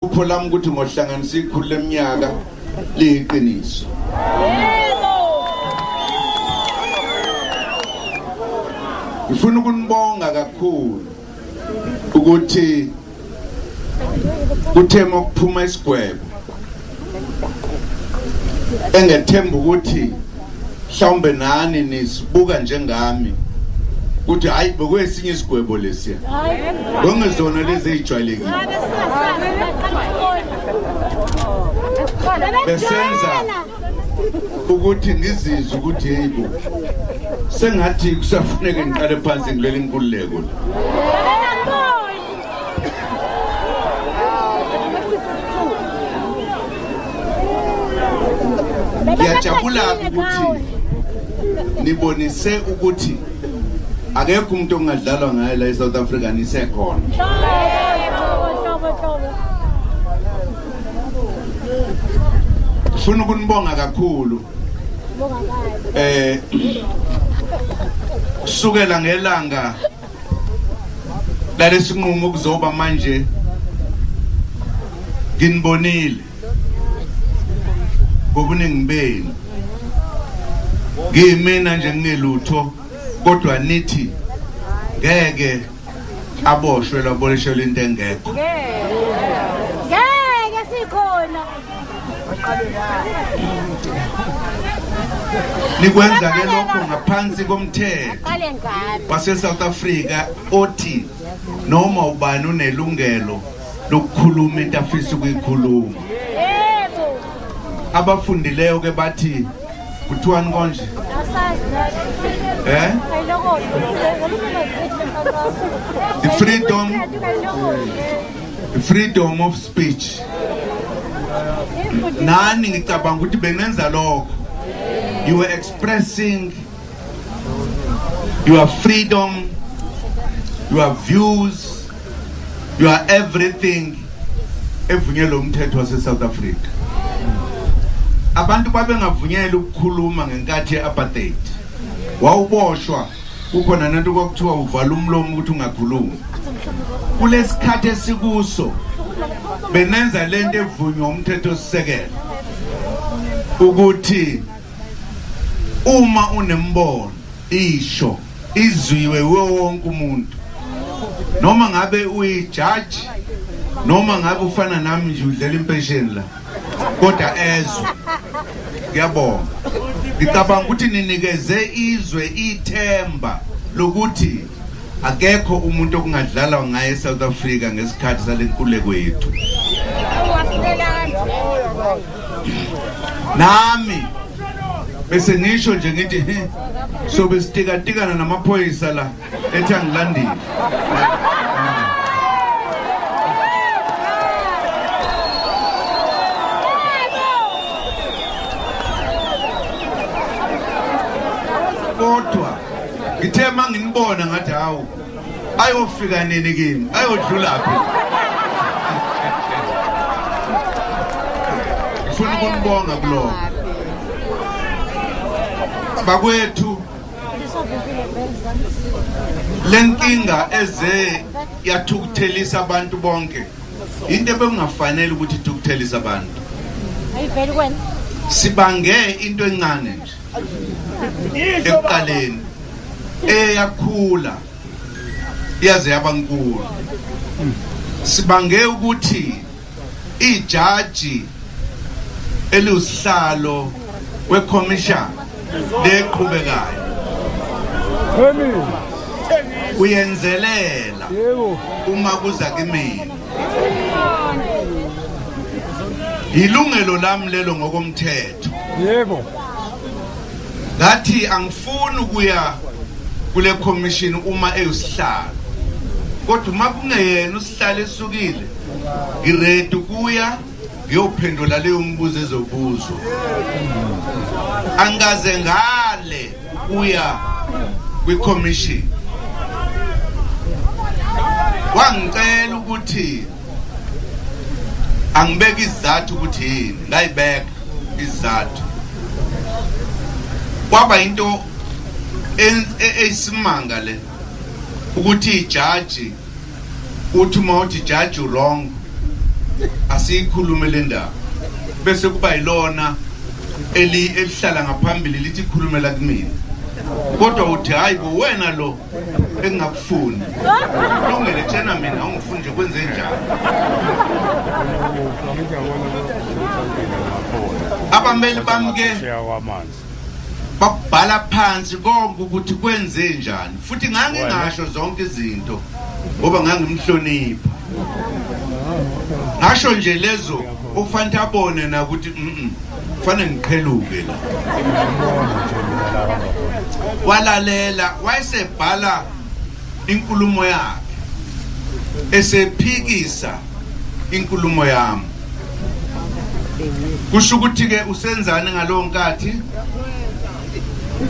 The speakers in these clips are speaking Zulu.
Iphupho lami ukuthi ngohlanganisa ikhulu leminyaka liyiqiniso. Ngifuna ukunibonga kakhulu ukuthi kuthe ngokuphuma isigwebo engethemba ukuthi mhlawumbe nani nisibuka njengami ukuthi hayi bekwesinye isigwebo lesiya bengezona lezi ezijwayelekile besenza ukuthi ngizizwe ukuthi heyibo sengathi kusafuneka ngiqale phansi ngilwele inkululeko la. Ngiyajabula ukuthi nibonise ukuthi akekho umuntu ongadlalwa ngaye la eSouth Africa nisekhona. Ngifuna ukunibonga kakhulu. Kusukela ngelanga lalesinqumo kuzoba manje nginibonile ngobuningi benu ngiyimina nje ngingelutho kodwa nithi ngeke aboshwe laboleshelwa into engekho. Ngeke sikhona. Nikwenza ke lokho ngaphansi komthetho wase South Africa othi noma ubani unelungelo lokukhuluma into afisa ukuyikhuluma. Abafundileyo ke bathi kuthiwani konje? Eh? The freedom of speech. Nani ngicabanga ukuthi bengenza lokho. You were expressing your freedom, your views, your everything evunyelwe umthetho wase South Africa. Abantu babengavunyelwa ukukhuluma ngenkathi ye-apartheid. Wawuboshwa kukhona nento kwakuthiwa uvala umlomo ukuthi ungakhulumi. Kulesikhathi esikuso benenza lento evunywa umthetho sisekelo ukuthi uma unembono isho izwiwe wonke umuntu noma ngabe uyijaji noma ngabe ufana nami nje udlela impesheni la kodwa ezwe. Ngiyabonga, ngicabanga ukuthi ninikeze izwe ithemba lokuthi akekho umuntu okungadlalwa ngaye eSouth Africa ngesikhathi salenkululeko yethu. Nami bese ngisho nje ngithi sobe sitikatikana namaphoyisa la ethi angilandile. Kodwa ngithe manginibona ngathi hawu ayofika nini kimi, ayodlula phi? Ngifuna ukunibonga kuloko bakwethu. Lenkinga eze yathukuthelisa abantu bonke into ebekungafanele ukuthi ithukuthelise abantu. Ayiveli kwena. Sibange into encane nje ekuqaleni eyakhula yaze yaba nkulu. Sibange ukuthi ijaji eliwusihlalo wekhomishana leqhubekayo uyenzelela uma kuza kimina. Ilungelo lami lelo ngokomthetho. Yebo. Ngathi angifuni ukuya kule commission uma eyusihlalo, kodwa uma kungeyena usihlalo esukile ngiredi ukuya ngiyophendula leyo mibuzo ezobuzwa. Angikaze ngale ukuya kwi-commission. Wangicela ukuthi angibeke izizathu ukuthi yini, ngayibeka izizathu. Kwaba into eyisimanga le ukuthi ijaji uthi uma uthi jaji wrong Asiyikhulume le ndaba bese kuba yilona elihlala ngaphambili lithi khulumela kumina, kodwa uthi hayi bo wena lo engingakufuni, lungele tshena mina awungifuni nje kwenze njani. Abameli bami ke babhala phansi konke ukuthi kwenze njani, futhi ngangingasho zonke izinto ngoba ngangimhlonipha, ngasho nje lezo okufanele abone na ukuthi kufanele ngiqheluke la. Walalela, wayesebhala inkulumo yakhe esephikisa inkulumo yami. Kusho ukuthi ke usenzani ngalowo nkathi?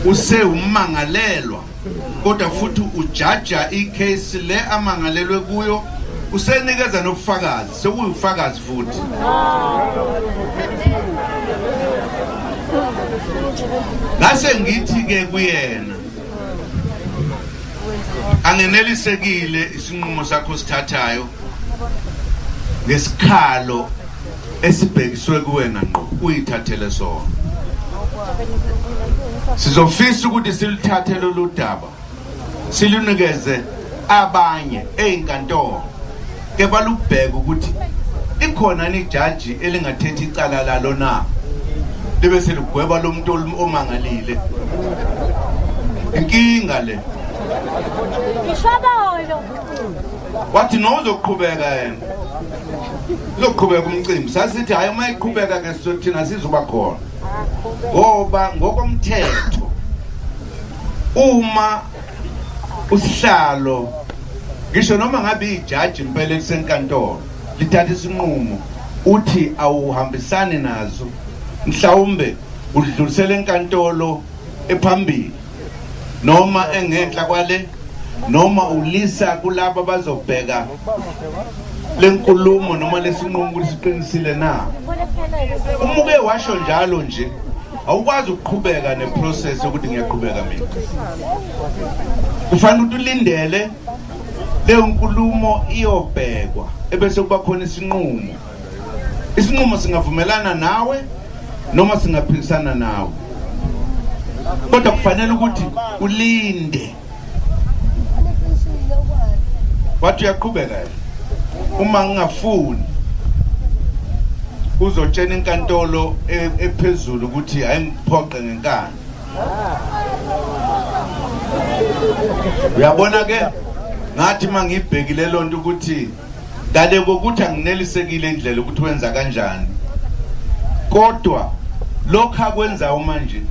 Usewummangalelwa, kodwa futhi ujaja icase le amangalelwe kuyo, usenikeza nobufakazi, sekuyufakazi futhi. Ngase ngithi ke kuyena, angenelisekile isinqumo sakho sithathayo ngesikhalo esibhekiswe kuwena ngqo, uyithathele sona. Sizofisa ukuthi siluthathe lolu daba silunikeze abanye ezinkantolo ke balubheke ukuthi ikhona ijaji elingathethi icala lalo na, libe seligweba lo muntu omangalile. Inkinga le. Wathi no, uzoqhubeka yena, uzoqhubeka umcimbi. Sasithi hayi, uma iqhubeka ke sothina sizoba khona, ngoba ngokomthetho uma usihlalo ngisho noma ngabe ijaji impela elisenkantolo lithatha isinqumo uthi awuhambisani nazo, mhlawumbe udlulisele enkantolo ephambili noma engenhla kwale, noma ulisa kulabo abazobheka lenkulumo noma lesinqumo ukuthi siqinisile na. Uma uke washo njalo nje, awukwazi ukuqhubeka neprocess yokuthi ngiyaqhubeka mina. Kufanele ukuthi ulindele leyo nkulumo iyobhekwa, ebese kuba khona isinqumo. Isinqumo singavumelana nawe noma singaphikisana nawe, kodwa kufanele ukuthi ulinde. Wathi uyaqhubeka yena, uma ngingafuni uzotshena inkantolo ephezulu ukuthi ayingiphoqe ngenkani. Uyabona ke, ngathi mangibhekile lonto ukuthi ngale kokuthi anginelisekile indlela ukuthi wenza kanjani, kodwa lokho akwenzayo manje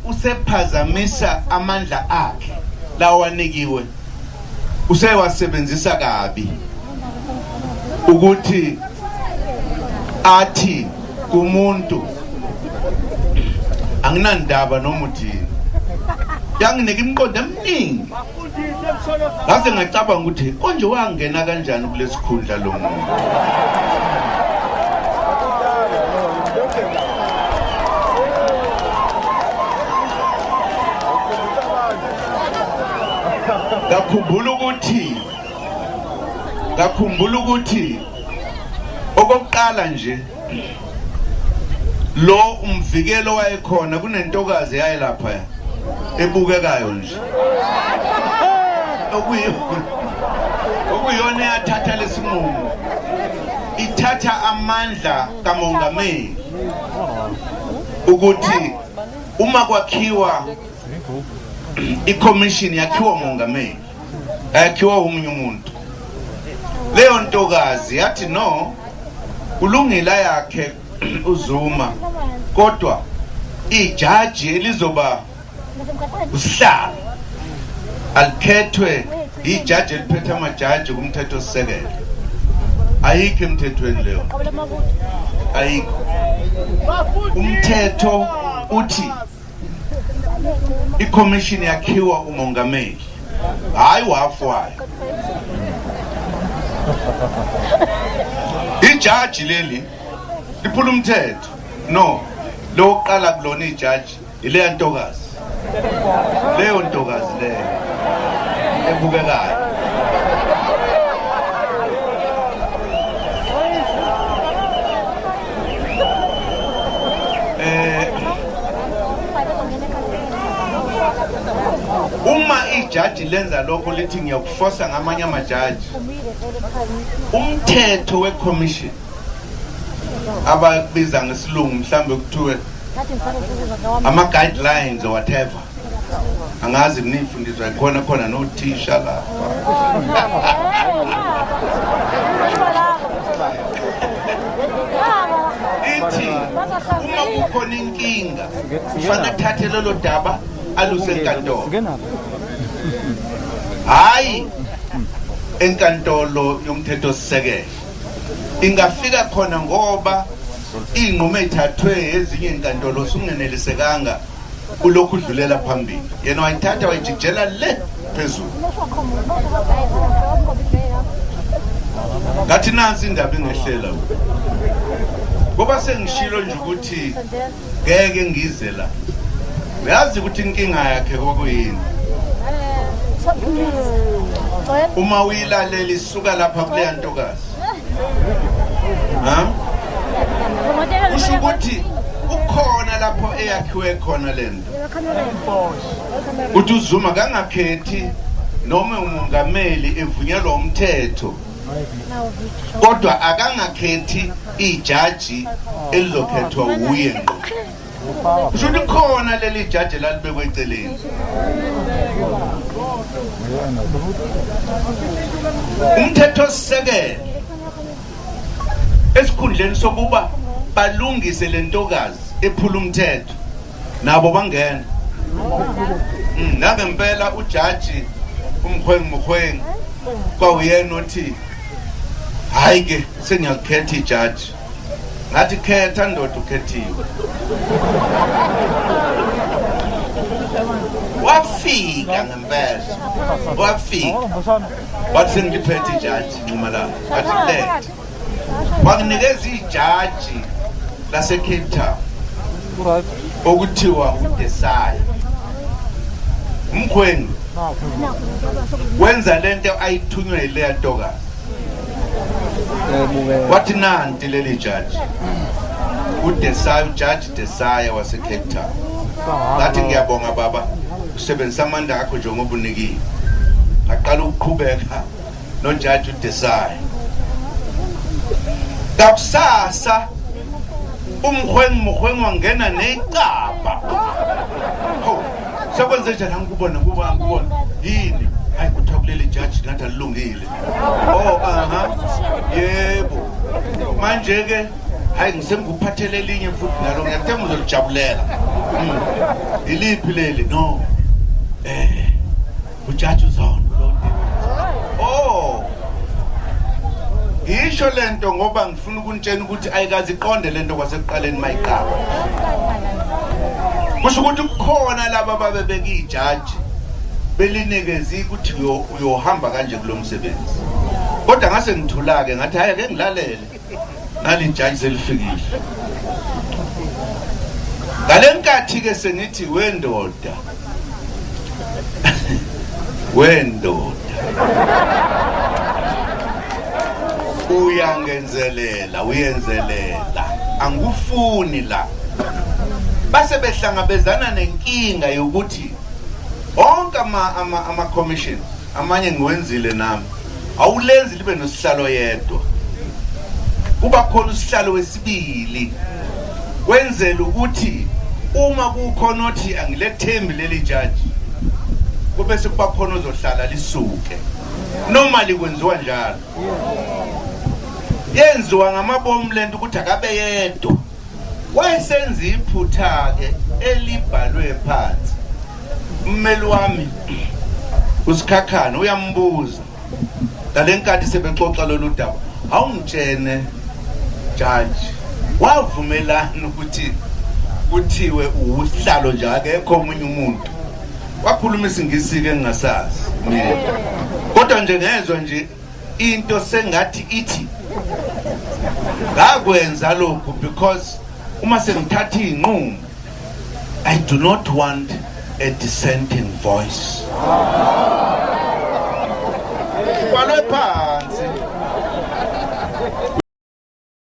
usephazamisa amandla akhe lawanikiwe, usewasebenzisa kabi ukuthi athi kumuntu anginandaba noma uthini. Yanginika imiqondo eminingi, ngase ngacabanga ukuthi konje wangena kanjani kulesikhundla lo muntu. Ngakhumbula ukuthi okokuqala nje lo umvikelo wayekhona, kunentokazi yayelapha ebukekayo nje okuyiyona eyathatha lesinqumo, ithatha amandla kamongameli ukuthi uma kwakhiwa iCommission yakhiwa umongameli, ayakhiwa omunye umuntu. Leyo ntokazi yathi no, kulungile yakhe uZuma, kodwa ijaji elizoba usihlalo alikhethwe ijaji eliphethe amajaji kumthetho sisekelo. Ayikho emthethweni leyo, ayikho. Umthetho uthi iCommission yakhiwa umongameli, hayi wafu wayo. Ijaji leli liphula umthetho. No, lokuqala kulona ijaji ileya ntokazi, leyo ntokazi leyo ebukekayo. ijaji lenza lokho lithi ngiyakufosa ngamanye amajaji, umthetho we-commission abakubiza ngesilungu mhlambe kuthiwe ama-guidelines or whatever, angazi nifundiswa khona khona nothisha lapha. Ithi uma kukhona inkinga kufanele athathe lolo daba aluse enkantolo, hayi enkantolo yomthethosisekelo. Ingafika khona ngoba iy'nqumo ey'thathwe ezinye iy'nkantolo usungenelisekanga kulokhu udlulela phambili, yena wayithatha wayijijela le phezulu. Ngathi nansi indaba ingehlela, ngoba sengishilo nje ukuthi ngeke ngize la. Uyazi ukuthi inkinga yakhe kwakuyini? Uma uyilalela isuka lapha kuleya ntokazi, ha, kusho ukuthi ukhona lapho eyakhiwe khona lento uthi uZuma kangakhethi noma umongameli evunyelwa umthetho, kodwa akangakhethi ijaji elizokhethwa wuye ngqo. Kusho ukuthi khona leli jaji lalibekwe eceleni. Umthetho sisekelo, esikhundleni sokuba balungise lentokazi ephula umthetho, nabo bangena. Nangempela ujaji uMkhwengi Mukhwengi kwawuyena othi hayi ke sengiyakukhetha ijaji. Ngathi khetha ndoda, ukhethiwe. Wafika ngempela, wafika wathi sengiliphethe ijaji Nxamalala. Ngathi lethe. Wanginikeza ijaji lase Cape Town okuthiwa uDesai. Umkhwengi wenza lento ayithunywe yileya ntokazi, wathi nanti leli jaji uDesai, ujaji Desai wase Cape Town. Ngathi ngiyabonga baba, usebenzisa amandla akho njengoba unikiwe. Ngaqala ukuqhubeka nojaji uDesai. Ngakusasa uMkhwengi Mukhwengi wangena necaba. Ho, sekwenze njani? Angikubona kuba angikubona yini? Hayi, kuthiwa kuleli jaji ngathi alilungile. Oh, aha, yebo, manje ke hayi ngisengikuphathele elinye futhi nalo, ngiyathemba uzolijabulela. Iliphi leli? No, ujaji uZondo lo. Oh, ngisho lento ngoba ngifuna ukuntshena ukuthi ayikaze iqonde lento kwasekuqaleni mayiqala. Kusho ukuthi kukhona laba babebeka ijaji belinikeze ukuthi uyohamba kanje kulo msebenzi. Kodwa ngase ngithula-ke, ngathi hhayi, ake ngilalele nali jaji selifikile. Ngale nkathi-ke sengithi wendoda, wendoda, uyangenzelela, uyenzelela, angikufuni la. Base behlangabezana nenkinga yokuthi onke ama commissions amanye ngiwenzile nami, awulenzi libe nosihlalo yedwa, kuba khona usihlalo wesibili, kwenzela ukuthi uma kukhona othi angilethembi leli jaji, kube sekuba khona ozohlala lisuke. Normally kwenziwa njalo, yenziwa ngamabomu lento ukuthi akabe yedwa. Wayesenza iphutha-ke elibhalwe phansi. Ummeli wami uSikhakhane uyambuza ngale nkathi sebexoxa lolu daba, awungitshene jaji, wavumelana ukuthi kuthiwe usihlalo nje, akekho omunye umuntu? Wakhuluma isiNgisi-ke engingasazi mina, kodwa nje ngezwa nje into sengathi ithi ngakwenza lokhu because uma sengithatha iy'nqumo I do not want a dissenting voice. Kubhalwe phansi.